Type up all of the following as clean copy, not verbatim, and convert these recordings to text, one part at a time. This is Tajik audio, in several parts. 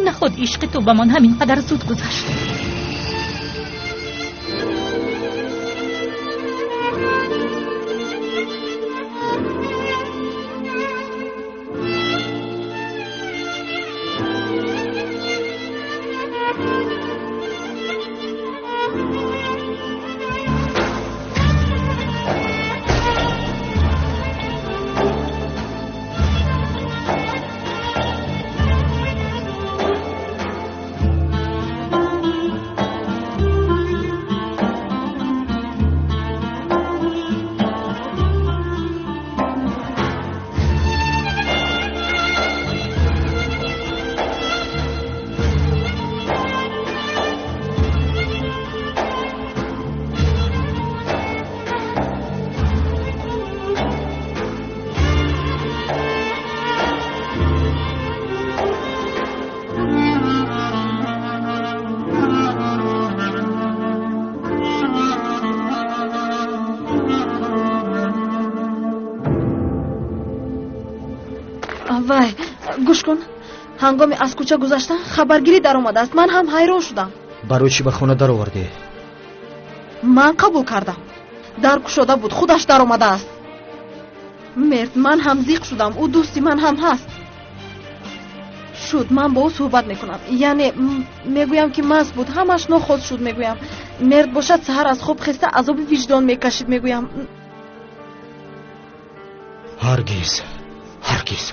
Наход ишқи ту ба ман ҳамин қадар зуд гузашт. Вай, гӯш кун, ҳангоми аз кӯча гузаштан хабаргирӣ даромадааст. Ман ҳам ҳайрон шудам. Барои чӣ ба хона даровардӣ? Ман қабул кардам. Дар кушода буд, худаш даромадааст. Мерд, ман ҳам зиқ шудам. Ӯ дӯсти ман ҳам ҳаст. Шуд, ман бо ӯ суҳбат мекунам. Яъне мегӯям, ки маст буд, ҳамаш нохост шуд, мегӯям. Мерд бошад, саҳар аз хоб хеста азоби виҷдон мекашид, мегӯям. Ҳаргиз, ҳаргиз.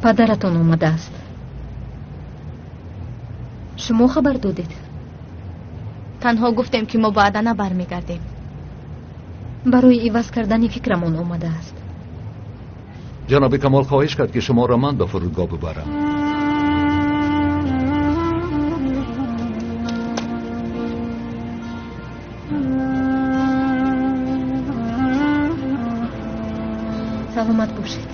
Падаратон омадааст. Шумо хабар додед? Танҳо гуфтем, ки мо ба Адана бармегардем. Барои иваз кардани фикрамон омадааст. Ҷаноби Камол хоҳиш кард, ки шуморо ман ба фурудгоҳ бибарам. Саломат бошед.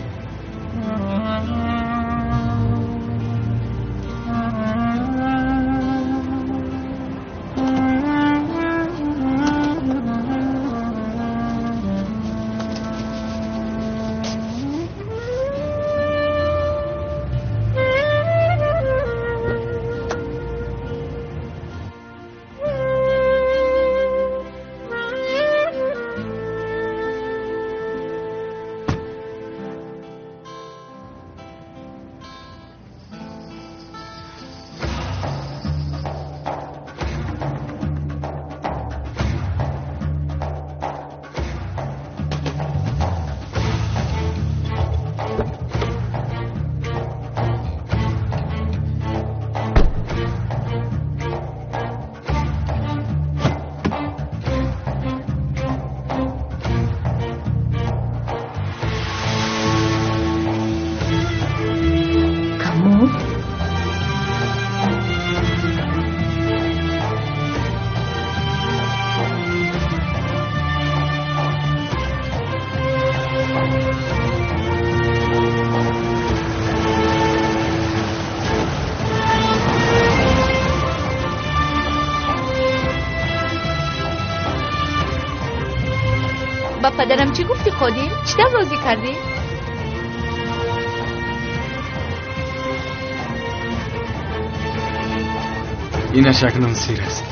Ба падарам чӣ гуфтӣ, Қодир? Чӣ тавр розӣ кардӣ? Инаш акнун сир аст.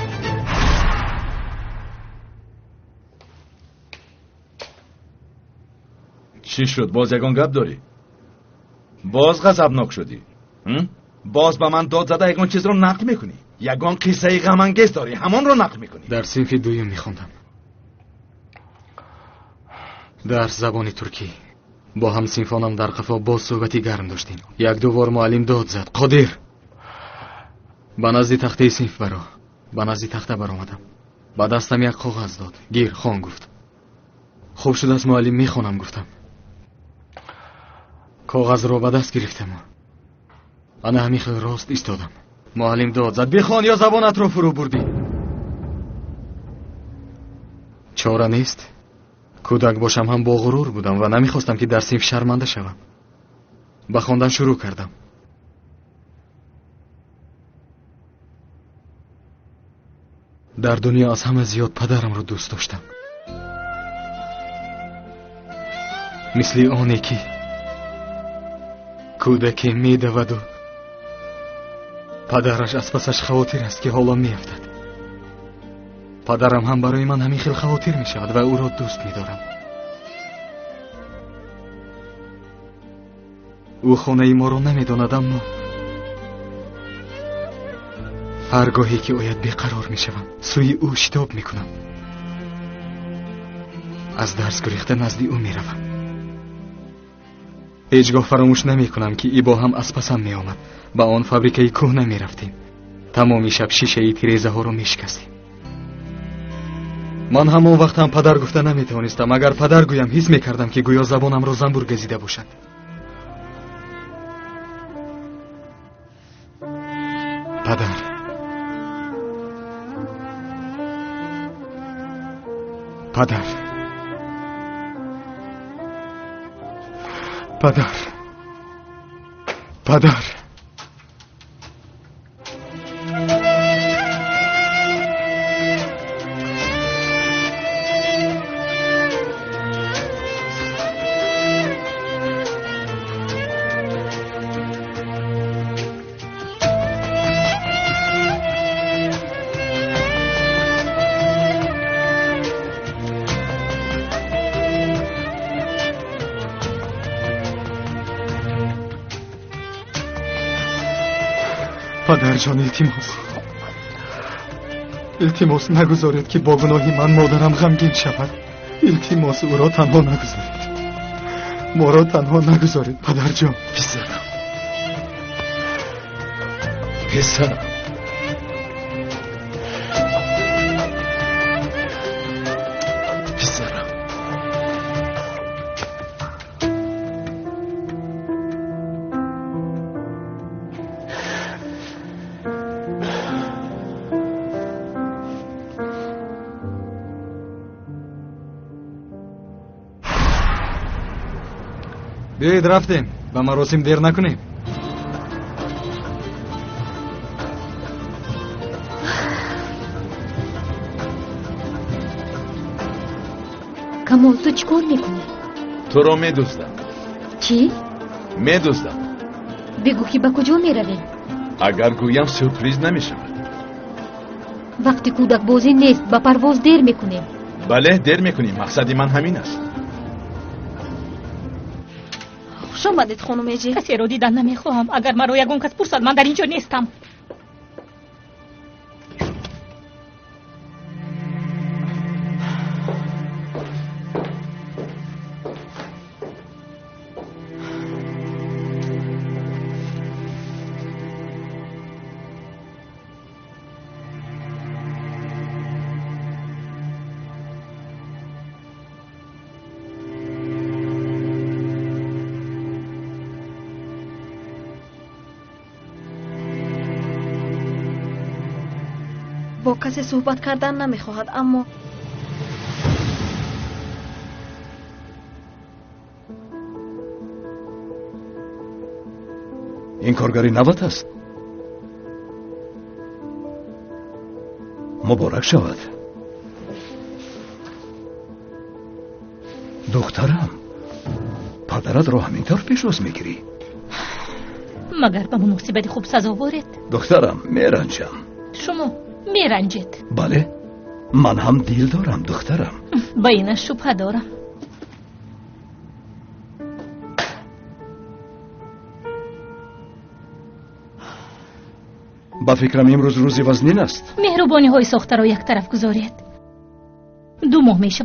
Чӣ шуд? Боз ягон гап дорӣ? Боз ғазабнок шудӣ? Боз ба ман дод зада ягон чизро нақл мекунӣ? Ягон қиссаи ғамангез дорӣ, ҳамонро нақл мекунӣ? Дар синфи дуюм мехондам. Дар забони туркӣ бо ҳамсинфонам дар қафо боз суҳбати гарм доштем. Як-ду бор муаллим дод зад: Қодир, ба назди тахтаи синф баро. Ба назди тахта баромадам. Ба дастам як коғаз дод. Гир, хон, гуфт. Хуб шудааст, муаллим, мехонам, гуфтам. Коғазро ба даст гирифтаму ана ҳамин хел рост истодам. Муаллим дод зад: бихон ё забонатро фурӯ бурдӣ. Чора нест. Кӯдак бошам ҳам бо ғурур будам ва намехостам ки дар синф шарманда шавам. Ба хондан шурӯъ кардам. Дар дунё аз ҳама зиёд падарамро дӯст доштам. Мисли оне ки кӯдаке медаваду падараш аз пасаш хавотир аст ки ҳоло меафтад. Падарам ҳам барои ман ҳамин хел хавотир мешавад ва ӯро дӯст медорам. Ӯ хонаи моро намедонад, аммо ҳар гоҳе ки ояд беқарор мешавам, сӯи ӯ шитоб мекунам. Аз дарс гурехта назди ӯ меравам. Ҳеҷ гоҳ фаромӯш намекунам ки Ибо ҳам аз пасам меомад. Ба он фабрикаи кӯҳна мерафтем. Тамоми шаб шишаи тирезаҳоро мешикастем. Ман ҳамон вақт ҳам падар гуфта наметавонистам. Агар падар гӯям, ҳис мекардам ки гӯё забонамро занбур газида бошад. Падар. Падар. Падар. Падар. Падарҷон, илтимос, илтимос, нагузоред ки бо гуноҳи ман модарам ғамгин шавад. Илтимос, ӯро танҳо нагузоред, моро танҳо нагузоред, падарҷон. Писарам, писарам, писарам. Биёед рафтем, ба маросим дер накунем. Камол, ту чӣ кор мекунӣ? Туро медуздам. Чӣ? Медуздам. Бигӯ ки ба куҷо меравем? Агар гӯям сюрприз намешавад. Вақти кӯдакбозӣ нест, ба парвоз дер мекунем. Бале, дер мекунем. Мақсади ман ҳамин аст. Хуш омадед, хонум Эҷи. Касеро дидан намехоҳам. Агар маро ягон кас пурсад, ман дар ин ҷо нестам. Бо касе суҳбат кардан намехоҳад, аммо ин коргари нават аст. Муборак шавад. Духтарам, падаратро ҳамин тавр пешвоз мегирӣ? Магар ба муносибати хуб сазоворед? Духтарам, меранҷам. Шумо меранҷед? Бале, ман ҳам дил дорам, духтарам. Ба инаш шубҳа дорам. Ба фикрам имрӯз рӯзи вазнин аст. Меҳрубониҳои сохтаро яктараф гузоред. 2 моҳ мешавад.